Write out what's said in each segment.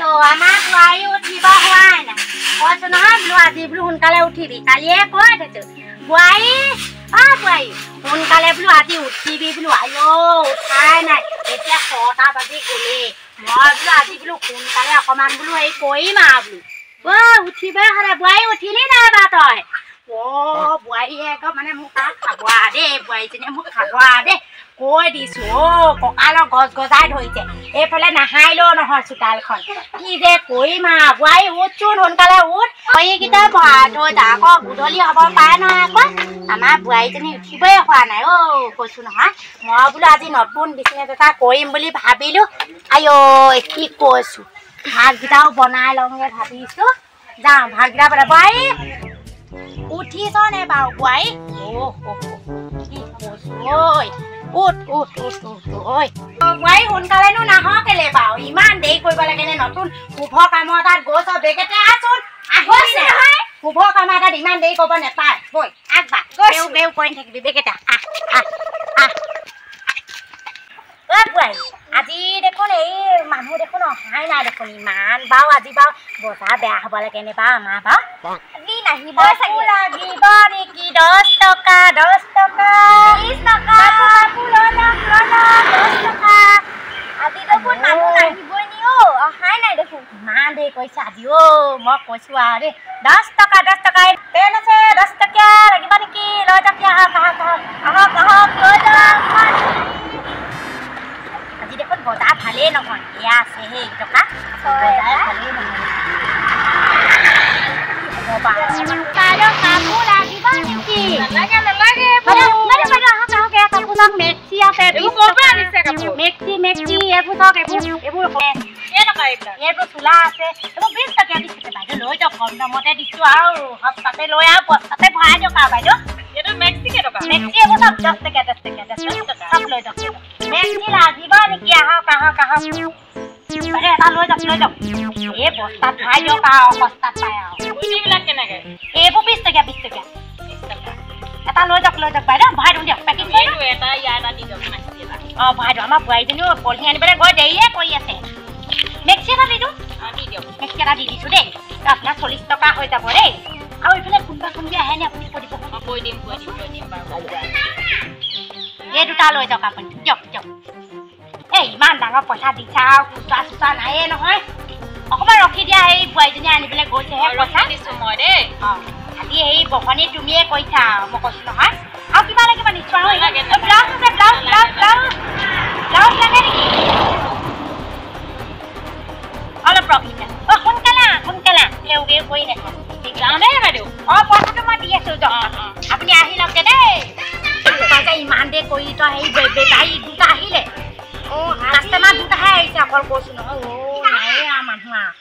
আমাৰ বোৱাৰী উঠিব হোৱাই নাই। কৈছো নহয় বোলো আজি বোলো সোনকালে উঠিবি, কালিয়ে কৈ থৈছো। বোৱাৰী, অ বোৱাৰী, সোনকালে বোলো আজি উঠিবি বোলো। আইঅ উঠাই নাই, এতিয়া 6টা বাজি গ'লেই। মই বোলো আজি বোলো সোনকালে অকণমান বোলো হেৰি কৰিম আৰু বোলো। অ উঠিবই হ'লে। বোৱাৰী উঠিলি নাই বাৰু তই? অ বোৱাৰীয়ে একদম মানে মোক খাব আৰু দেই, বোৱাৰীজনীয়ে মোক খাব আৰু দেই, কৈ দিছো। অ কঁকালৰ গছ গজাই ধৰিছে, এইফালে নাহাৰিলেও নহয় চোতালখন। কি যে কৰিম আৰু। বোৱাৰী উঠচোন, সোনকালে উঠ। এইকেইটা ভৰাই থৈ যা আকৌ, গধূলি হ'ব পাৰে নহয় আকৌ। আমাৰ বোৱাৰীজনী উঠিবই হোৱা নাই। অ কৈছো নহয়, মই বোলো আজি নতুন বিজনেছ এটা কৰিম বুলি ভাবিলো। আইঅ কি কৈছো, ভাতকেইটাও বনাই লওঁগে ভাবিছো। যাওঁ ভাতকেইটা বনাই। বোৱাৰী উঠিছ নে বাৰু বোৱাৰী? অ কি কৈছো ঐ, উঠ উঠ উঠ উঠ ঐ। বোৱাৰী সোনকালেনো নাহ কেলে বাৰু? ইমান দেৰি কৰিব লাগে নে? নতুন শুভ কামৰ এটাত গৈছ, বেগেতে আহচোন। আহিবি নহয়, শুভ কাম এটাত ইমান দেৰি কৰিব নেপায়। বৈ আগবাঢ়, বেউ বেউ কৰি থাকিবি। বেগেতে আহ আহ আহ। অ বোৱাৰী, আজি দেখোন এই মানুহ দেখোন অহাই নাই দেখোন ইমান। বাৰু আজি বাৰু বজাৰ বেয়া হ'ব লাগে নে বাৰু আমাৰ? বাৰু আজি নাহিবই চাগে। লাগিব নেকি? 10 টকা, 10 টকা, 20 টকা। কাপোৰ লৈ লওক, লৈ লওক, 10 টকা। আজি দেখোন মানুহ নাহিবই নি অ, অহাই নাই দেখোন। ইমান দেৰি কৰিছে আজি। অ মই কৈছো আৰু দেই, 10 টকা, 10 টকা। পেন আছে 10 টকীয়া, লাগিব নেকি? লৈ যাওক, আহক আহক আহক আহক আহক, লৈ যাওক। আজি দেখোন বজাৰ ভালেই নহয়। এয়া আছে সেই টকা, বজাৰ ভালেই নহয়। বাইদেউ কাপোৰ লাগিব নেকি? নালাগে নালাগে। বাইদেউ বাইদেউ বাইদেউ আহক আহক, এয়া কাপোৰ চাওক, মেক্সি আছে। এইবোৰ ক'ৰ পৰা আনিছে কাপোৰ? মেক্সি মেক্সি এইবোৰ চাওক, এইবোৰ এইবোৰ কেইটকা এইবিলাক? এইবোৰ চোলা আছে, এইবোৰ 20 টকীয়া, 20 টকীয়া। বাইদেউ লৈ যাওক, কম দামতে দিছো আৰু সস্তাতে লৈ আৰু বস্তাতে ভৰাই দিয়ক আৰু বাইদেউ। এইটো মেক্সি কেইটকা? মেক্সি এইবোৰ চাওক, 10 টকীয়া, 10 টকীয়া, 10 টকা, চব লৈ যাওক। মেক্সি লাগিব নেকি? আহক আহক আহক বাইদেউ, এটা লৈ যাওক, লৈ যাওক। এই বস্তাত ভৰাই দিয়ক আৰু সস্তাত পায় আৰু। কুৰ্তিবিলাক কেনেকে? এইবোৰ 20 টকীয়া, 20 টকীয়া। এটা লৈ যাওক, লৈ যাওক বাইদেউ, ভৰাই দিওঁ দিয়ক, পেকিং কৰি এইটো এটা ইয়াৰ এটা দি দিয়ক, মেক্সি এটা। অঁ ভৰাই দিওঁ। আমাৰ বোৱাৰীজনীও পলিথিন আনিবলৈ গৈ দেৰিয়ে কৰি আছে। মেক্সি এটা দি দিওঁ? অঁ দি দিয়ক। মেক্সি এটা দি দিছোঁ দেই, আপোনাৰ 40 টকা হৈ যাব দেই। আৰু এইফালে কোনোবা কোনোবি আহে নে আপুনি কৈ দিব। অঁ কৈ দিম, কৈ দিম, কৈ দিম বাৰু। এই দুটা লৈ যাওক আপুনি, দিয়ক দিয়ক। এই ইমান ডাঙৰ পইচা দিছা আৰু খুচৰা চুচৰা নাইয়ে নহয়। অকণমান ৰখি দিয়া, এই বোৱাৰীজনীয়ে আনিবলৈ গৈছেহে পইচা। দিছোঁ মই দেই। অঁ আজি এই বকনি তুমিয়ে কৈছা আৰু, মই কৈছোঁ নহয়। আৰু কিবা লাগিব নিশ্চয়? ব্লাউজ আছে, ব্লাউজ ব্লাউজ ব্লাউজ ব্লাউজ লাগে নেকি? অলপ ৰখি দিয়া। অ সোনকালে আহ, সোনকালে আহ, ঘেউ ঘেউ কৰি নাথাক। যাওঁ দেই বাইদেউ। অঁ পইচাটো মই দি আছোঁ, যাওক আপুনি, আহি লওক দেই। তই যে ইমান দেৰি কৰি তই সেই বেপাৰী দুটা আহিলে, কাষ্টমাৰ দুটাহে আহিছে অকল, কৈছো নহয়। অ নায়ে আৰু মানুহ আৰু।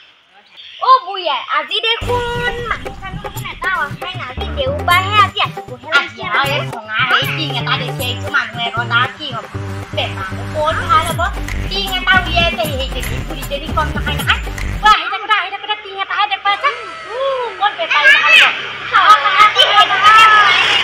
অ বুঢ়ী, আজি দেখোন মানুহ চানুহ দেখোন এটা অহাই নাই। আজি দেওবাৰহে, আজি আহিবহে আজি আৰু। এই ভঙা সেই টিং এটা দেখি আহিছো মানুহ এঘৰত, আৰু কি হ'ব বেপাৰনো ক'ত ভাল হ'ব? টিং এটা উলিয়াইছে সেই দেখি, খুলি কম নহয় নহয়। অ আহি থাকোঁতে আহি থাকোঁতে টিং এটাহে দেখুৱাইছে। ক'ত বেপাৰী ভাল হ'ব?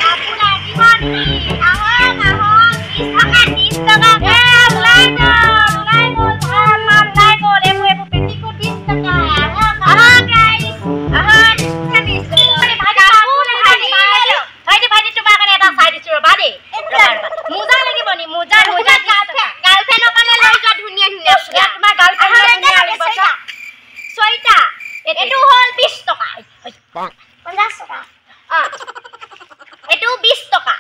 কাপোৰ লাগিব নেকি? আহক আহক, 20 টকা, 20 টকা। এ ওলাই গ'ল, ওলাই গ'ল, ভাল মাল ওলাই গ'ল। এইবোৰ এইবোৰ পেটিকোট 20 টকা। আহক আহক ৰাইজ, আহক। ভাইটি ভাইটি, তোমাৰ কাৰণে এটা চাই দিছো ৰবা দেই। মোজা লাগিব নি? মোজা মোজা গাৰ্লফ্ৰেণ্ডৰ কাৰণে লৈ যোৱা, ধুনীয়া ধুনীয়া। তোমাৰ গাৰ্লফ্ৰেণ্ডৰ ধুনীয়া লাগিব। 6টা। এইটো হ'ল 20 টকা, 50 টকা। অ এইটো 20 টকা।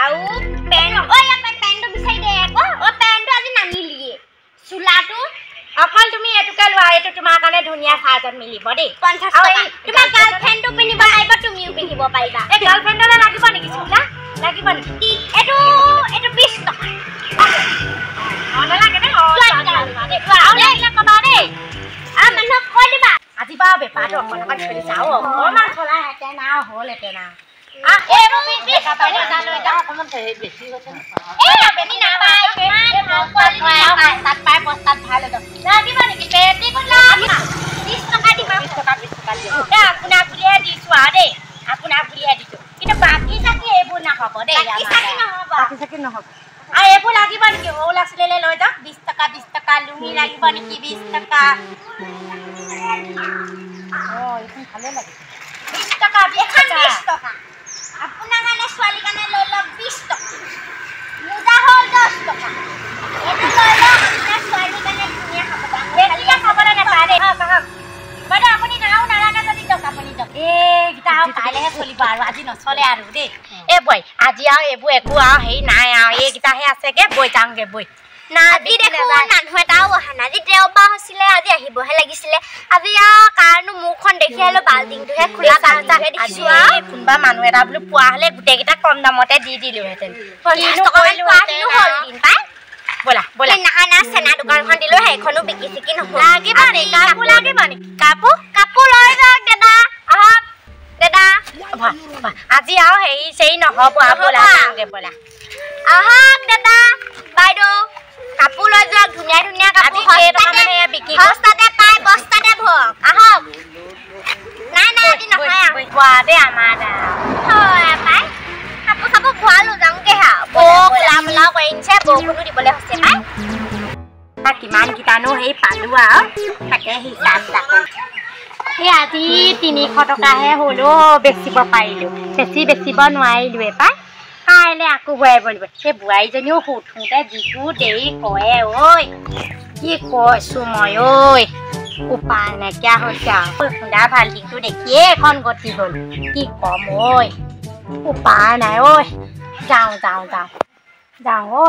আৰু পেণ্ট, অ ইয়াৰ পেণ্টটো বিচাৰি দে আকৌ। অ পেণ্টটো আজি নানিলিয়ে। চোলাটো অকল তুমি এইটোকে লোৱা, এইটো তোমাৰ কাৰণে ধুনীয়া চাইজত মিলিব দেই। 50 টকা। তোমাৰ গাৰ্লফ্ৰেণ্ডটো পিন্ধিব পাৰিব, তুমিও পিন্ধিব পাৰিবা। এই গাৰ্লফ্ৰেণ্ডলৈ লাগিব নেকি? চোলা লাগিব নেকি? এইটো এইটো 20 টকা। অ নালাগে দেই। অ আৰু লাগিলে কবা দেই, আৰু মানুহক কৈ দিবা। আজি বাৰু বেপাৰটো অকণ অকণ চলিছে আৰু, অকণমান চলাহেঁতেন আৰু হ'লহেঁতেন আৰু। আপোনাক বুলিহে দিছো আৰু দেই, আপোনাক বুলিহে দিছো, কিন্তু বাকী চাকি এইবোৰ নহ'ব দেই, বাকী চাকি নহ'ব। আৰু এইবোৰ লাগিব নেকি? সৰু ল'ৰা ছোৱালীলৈ লৈ যাওক, 20 টকা, 20 টকা। লুঙি লাগিব নেকি? 20 টকা। অ এইখন ভালে লাগিছে। 20 টকা, এখন 20 টকা। আপোনাৰ কাৰণে ছোৱালীৰ কাৰণে লৈ লওক 20 টকা। মোজা হ'ল 10 টকা। এইটো লৈ লওক, আপোনাৰ ছোৱালীৰ কাৰণে ধুনীয়া হ'ব। বেছিকে খাবলৈ নাপায় দেই। বাইদেউ আপুনি নাও নালাগে যদি দিয়ক, আপুনি দিয়ক। এইকেইটা আৰু কাইলৈহে চলিব আৰু, আজি নচলে আৰু দেই। এই বৈ আজি আৰু এইবোৰ একো আৰু হেৰি নাই আৰু, এইকেইটাহে আছেগে। বৈ যাওঁগে বৈ। না আজি দেখোন মানুহ এটাও অহা নাই। আজি দেওবাৰ হৈছিলে, আজি আহিবহে লাগিছিলে। আজি আৰু কাৰণো মুখখন দেখি আহিলো, বাল্টিংটোহে খোলা বাল্টিংটোহে দেখিছো আৰু। কোনোবা মানুহ এটা বোলো পোৱা হ'লে গোটেইকেইটা কম দামতে দি দিলোহেঁতেন। 50 টকামান পোৱা হেনো হ'ল দিন পাই। ব'লা ব'লা। সেইদিনাখন চেনা দোকানখন দিলো, সেইখনো বিকি চিকি নহ'ল। লাগিব নেকি কাপোৰ? লাগিব নেকি কাপোৰ? কাপোৰ লৈ যাওক দাদা, আহক দাদা। আজি আৰু হেৰি চেৰি নহ'ব আৰু, ব'লা যাওঁগে ব'লা। আহক দাদা বাইদেউ, কাপোৰ লৈ যাওক, ধুনীয়া ধুনীয়া কাপোৰ সস্তাতে পায়, বস্তাতে ভৰক। আহক। নাই নাই আজি নহয় আৰু। দেই আমাৰ হয় পাই, কাপোৰ চাপোৰ ভৰালো, যাওঁগেহে আৰু। বৰ কোলা মোলাও কৰি আনিছে, বৰষুণো দিবলৈ হৈছে পাই। কিমান কেইটানো হেৰি পালো আৰু, তাকে হিচাপ তাকো। এই আজি 300 টকাহে হ'ল অ', বেচিব পাৰিলো, বেছি বেচিব নোৱাৰিলোৱে পাই। কাইলৈ আকৌ বোৱাৰিব লাগিব। সেই বোৱাৰীজনীও উঠোঁতে যিটো দেৰি কৰে ঐ, কি কৈছো মই ঐ, উপায় নাইকিয়া হৈছে আৰু। খুন্দা বাল্টিংটো দেখিয়ে এখন গতি গ'ল, কি ক'ম ঐ, উপায় নাই ঐ। যাওঁ যাওঁ যাওঁ যাওঁ ঐ।